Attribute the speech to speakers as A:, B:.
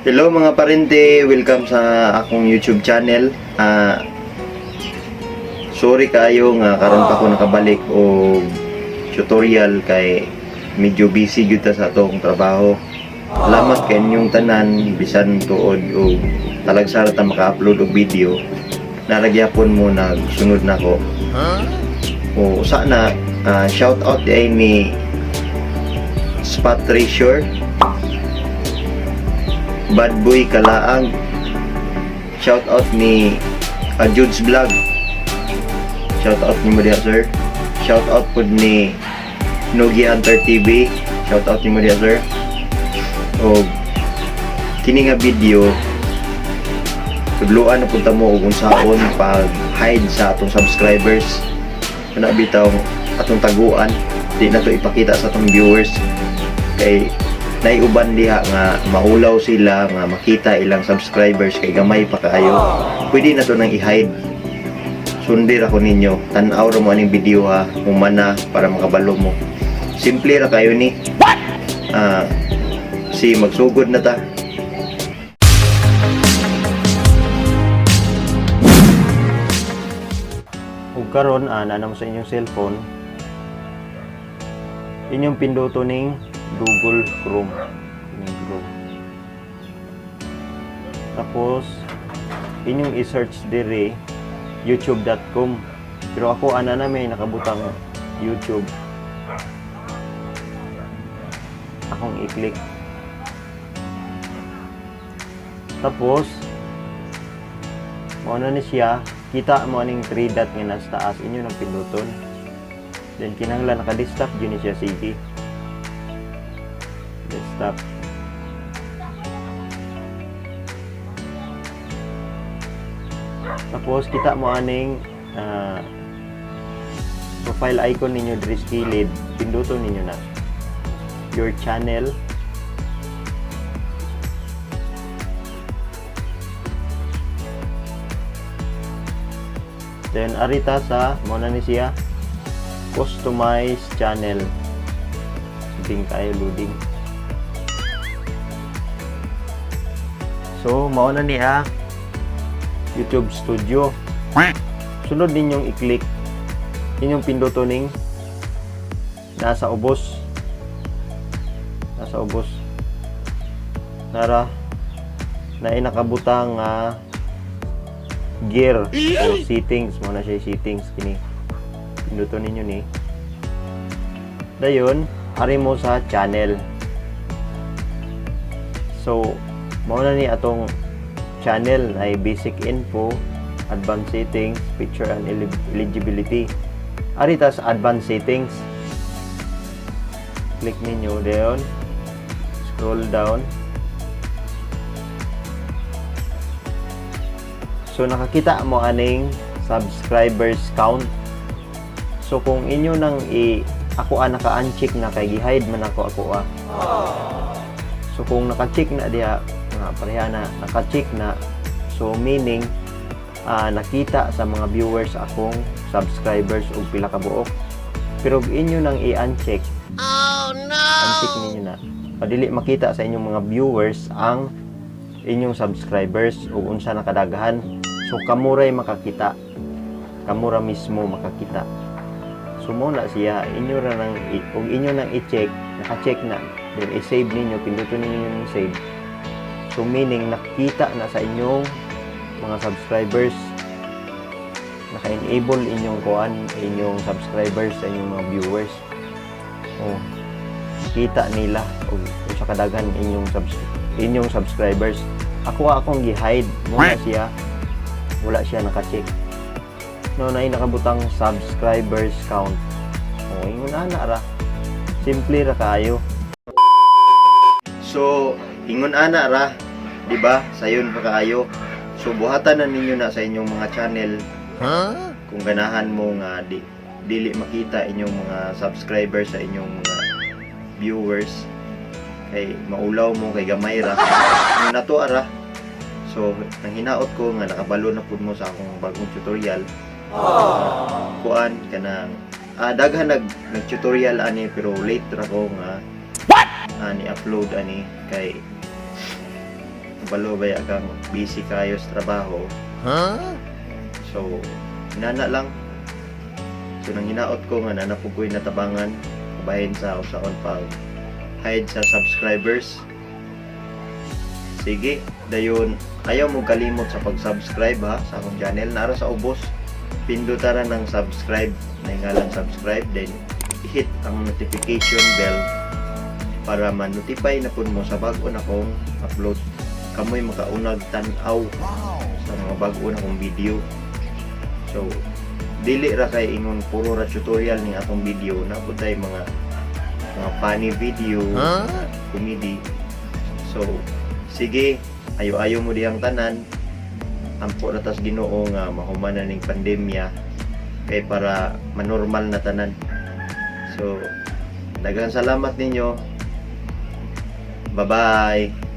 A: Hello, mga parente, welcome sa akong YouTube channel. Sorry kayo nga karon pa ko nakabalik og tutorial kay medyo busy gyud ta sa atong trabaho. Salamat kay inyong tanan, bisan tuod og talagsa ra ta maka-upload og video. Naa ra gyapon mo nagsunod nako. O usa na, shout out diay ni Spot Treasure, Bad Boy Kalaang. Shout out ni Jude's Vlog. Shout out nimo diha, sir. Shout out pud ni Nogi Hunter TV. Shout out nimo diha, sir. Og kini nga video, tudloan na punta mo og unsaon pag hide sa atong subscribers. Kana bitaw atong taguan, di na to ipakita sa atong viewers kay naiuban diha nga maulaw sila nga makita ilang subscribers kay gamay pa kaayo. Pwede na to nang i-hide. Sundi ra ko ninyo. Tan-aw ra mo aning video ha, humana para makabalo mo. Simple ra kayo ni. Si magsugod na ta. Ug karon, naa mo sa inyong cellphone, inyong pinduto ning Google Chrome. Ning Chrome. Tapos inyong i-search dire youtube.com. Pero ako, ana na may nakabutang YouTube. Akong i-click. Tapos mao na ni siya, kita mo aning 3 dot nga nasa taas, inyo nang pinduton. Then kinahanglan naka-desktop gyud ni siya, sige. Desktop. Tapos kita mo aning profile icon ninyo diri sa kilid, pinduton ninyo na. Your channel. Then arita sa mo na ni siya, customize channel. Ding kayo loading. So mao na niya YouTube Studio. Sunod ninyong i-click, inyong pinduto ning nasa ubos. Nasa ubos. Nara na inakabutang nga gear o settings, mo na siya settings kini. Pinduto ninyo ni. Dayon, ari mo sa channel. So, mao na ni atong channel ay basic info, advanced settings, feature and eligibility. Ari ta sa advanced settings. Click ninyo dayon. Scroll down. So nakakita mo aning subscribers count. So kung inyo nang i ako naka-uncheck na kay gi-hide man ako ako ah. So kung naka-check na diha nga pareha na naka-check na, so meaning nakita sa mga viewers akong subscribers og pila ka buok. Pero og inyo nang i-uncheck,
B: Oh no!
A: uncheck ninyo na, padili makita sa inyong mga viewers ang inyong subscribers ug unsa na kadaghan. So kamuray makakita, kamura mismo makakita. So mo na siya, inyo ra nang ug inyo nang i-check, naka-check na, then i-save ninyo, pindutin ninyo yung save. So meaning nakita na sa inyong mga subscribers, naka-enable inyong kuan, inyong subscribers sa inyong mga viewers. Oh, kita nila og unsa kadaghan inyong subscribers. Ako, akong gi-hide mo na siya, wala siya naka-check. No, na nakabutang subscribers count. Oh, ingon ana ra. Simple ra kaayo. So, ingon ana ra, di ba? Sayon pa kaayo. So buhatan na ninyo na sa inyong mga channel
B: Huh?
A: kung ganahan mo nga di dili makita inyong mga subscribers sa inyong mga viewers kay maulaw mo kay gamay ra. Ang nato ara. So nang hinaot ko nga nakabalo na pud mo sa akong bagong tutorial. Kuan kanang daghan nag tutorial ani pero late ra ko nga ani upload ani kay Kabalo baya kang busy kayo sa trabaho.
B: Huh?
A: So, inana lang. So, nang hinaot ko nga naa na pud ko'y natabangan kabahin sa usaon pag hide sa subscribers. Sige, dayon ayaw mo kalimot sa pag-subscribe ha sa akong channel. Naa ra sa ubos. Pindota ra ng subscribe na ngalan subscribe, then hit ang notification bell para ma-notify na pud mo sa bago na kong upload. Kamoy makaunag tan-aw sa mga bago na kong video. So, dili ra kay ingon puro ra tutorial ning atong video na pud tay mga funny video,
B: Huh?
A: comedy. So, sige, ayo-ayo mo dihang tanan. Ampo ra tas Ginoo nga mahuman na ning pandemya kay para manormal na tanan. So, daghang salamat ninyo. Bye-bye.